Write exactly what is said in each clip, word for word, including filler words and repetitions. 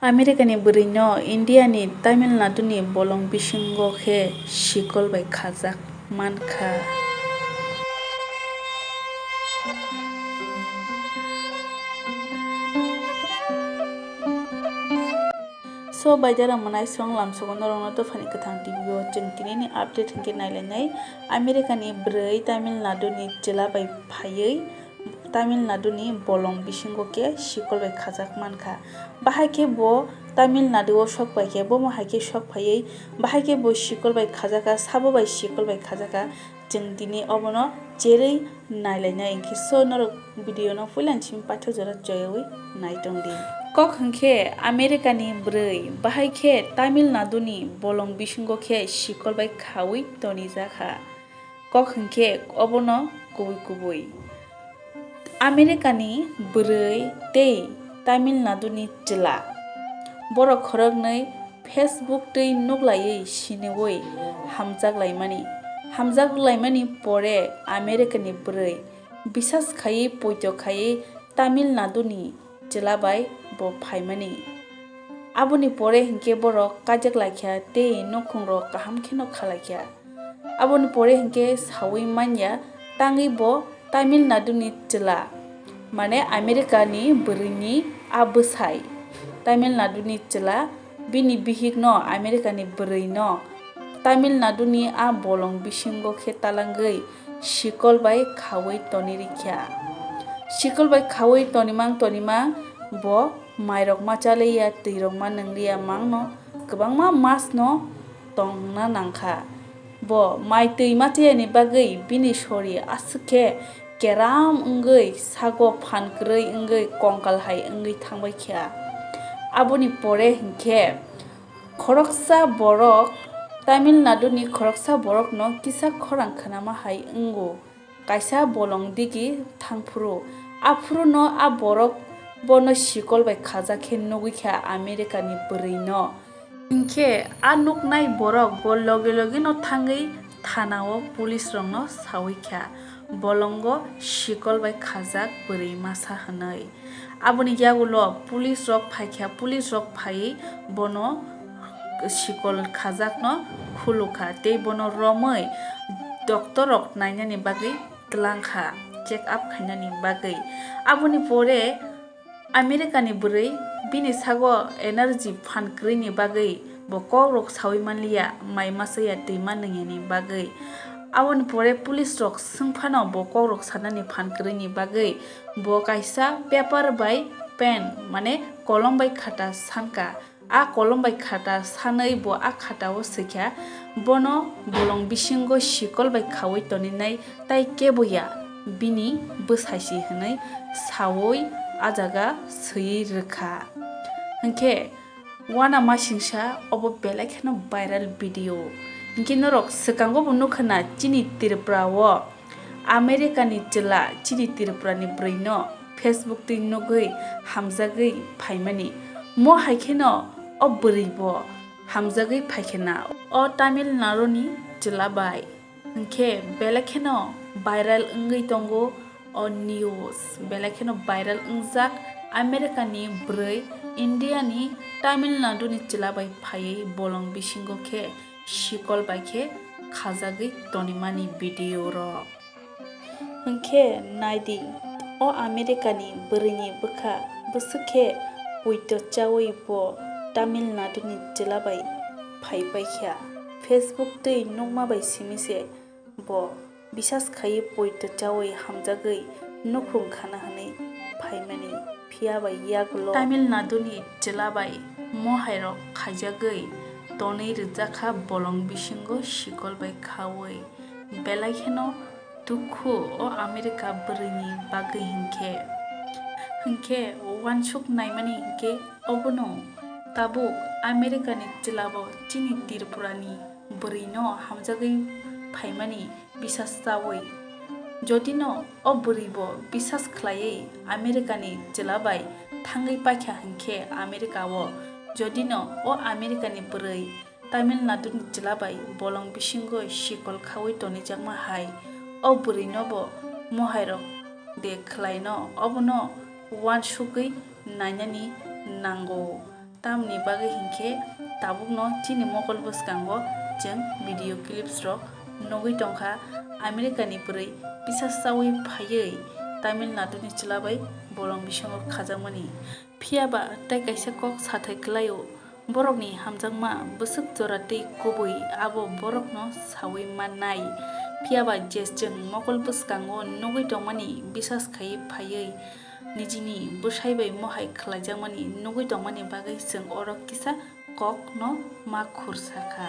America ni bwrwi no India ni Tamil Nadu ni bolong bisingo khe sikol bai khajak mankha. So, baidara mwnai song lamsogo norokno dophani kwthang T V o chwng tinini update hinkhe nailainai. America ni bwrwi Tamil Nadu ni chwla bai phaiwi Tamil Nadu ni bolong bisingo khe sikol bai khajak mankha. Bahai khe bo Tamil Nadu o sok paikhe, bomo hai khe sok phaiwi bahai khe bo sikol bai khajaka, sabo bai sikol bai khajaka. Chwng tini obono cherwi nailainai hinkhe, so norok video no puilani simi paithak jora choyawi naitongdi. Kok hinkhe America ni bwrwi bahai khe Tamil Nadu ni bolong bisingo khe sikol bai khawi tonijakha. Kok hinkhe obono kubui kubui. America ni bwrwi tei Tamil Nadu ni chwla. Borok khoroknwi Facebook twi nuklaiwi siniwi hamjak laimani. Hamjak laimani pore America ni bwrwi bisas khaiwi poito khaiwi Tamil Nadu ni chwla bai bo phaimani. Aboni pore hinkhe borok kaijak laikha tei nukhungrok kaham kheno khalaikha. Aboni pore hinkhe sawi manya tangwi bo Tamil Nadu ni chwla, mane America ni bwrwi ni a bwsai. Tamil Nadu ni chwla bini bihik no America ni bwrwi no Tamil Nadu ni a bolong bisingo khe talangwi sikol bai khawi toni rikha. Sikol bai khawi tonimang tonimang bo mairok ma chaliya, twirok ma nwngliya mangno kwbangma masno tongna nangkha. Bo mai twi ma chayani bagwi bini sori aswk khe keram wngwi sago phan kwrwi wngwi kongkal hai wngwi thangbai kha. Aboni pore hinkhe khoroksa borok, Tamil Nadu ni khoroksa borokno kisa khorang khnama hai wngo. Kaisa bolong digi thangphuru, aphuru no a borok bono sikol bai khajak khe nugwi kha America ni bwrwi no. Hinkhe a nuknai borok bo loge loge no thangwi thana o police rok no sawi kha, bolongo sikol bai khajak bwrwi masa hwnwi. Aboni yagulo police rok phaikha, police rok phaiwi bono sikol khajakno khulukha tei bono romwi doctor rok nainani bagwi twlangkha, check up khainani bagwi. Aboni pore America ni bwrwi bini sago energy phan kwrwini bagwi bo kokrok sawi manliya, mai masaya twi ma nwngyani bagwi. Aboni pore police rok swngphano bo kokrok sanani phan kwrwini bagwi bo kaisa paper bai pen, mane kolom bai khata sanka. A kolom bai khata sanwi bo a khata o swikha, bono bolong bisingo sikol bai khawi toninai tai kebo ya, bini bwsai se hwnwi sawi a jaga swiwi rwkha. Hinkhe uanamasingsa obo belai kheno viral video. Hinkhe norok swkango bo nukha na chini Tripura o America ni chwla chini Tripura ni bwrwi no Facebook twi nugwi hamjagwi phaimani. Mo hai kheno o bwrwi bo hamjagwi phaikhe na o Tamil Nadu ni chwla bai. Hinkhe belai kheno viral wngwi tongo o news. Belai kheno viral wngjak America ni bwrwi India ni Tamil Nadu ni chwla bai phaiwi bolong bisingo khe sikol bai khe khajagwi tonimani video rok. Hinkhe naidi, o America ni bwrwini bwkha bwswk khe poito chawi bo Tamil Nadu ni chwla bai phaipaikha. Facebook twi nukma bai simi se bo bisas khaiwi poito chawi hamjagwi nukhung khana hwnwi phaimani. Phiya bai yagulo Tamil Nadu ni chwla bai mohairok khaijagwi tonwi rwjakha bolong bisingo sikol bai khawi. Belai kheno dukhu o America bwrwini bagwi hinkhe. Hinkhe uansuk naimani hinkhe obono tabuk America ni chwla bo chini Tripura ni bwrwi no hamjagwi phaimani bisas chawi. Jodi no o bwrwi bo bisas khlaiwi America ni chwla bai thangwi paikha hinkhe America o, jodi no o America ni bwrwi Tamil Nadu ni chwla bai bolong bisingo sikol khawi tonijakma hai, o bwrwi no bo mohairok de khlai no, obono uansugwi nainani nango. Tamni bagwi hinkhe tabukno chini mokol bwskango chwng video clips rok nugwi tongkha, America ni bwrwi bisas chaui phaiwi Tamil Nadu ni chwla bai bolong bisingo khajakmani. Phiyaba tei kaisa kok sathai kwlaio, borokni hamjakma bwswk jora tei kubui abo borokno saui mannai. Phiyaba je chwng mokol bwskango nugwi tongmani bisas khaiwi phaiwi nijini bwsai bai mohai khlaijakmani nugwi tongmani bagwi chwng oro kisa kokno ma khursa kha.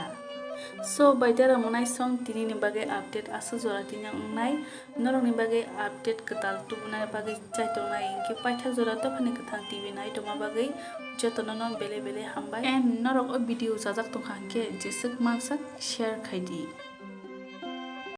So, bai dara mwnai song tinini bagwi update aswk jora tini wngnai. Norokni bagwi update kwtal tubunani bagwi chai tongnai hinkhe paithak jora dophani kwthang T V nai tongma bagwi jotono no bele bele hambai. And norok o video chajak tongkha hinkhe jeswk mansak share khai di.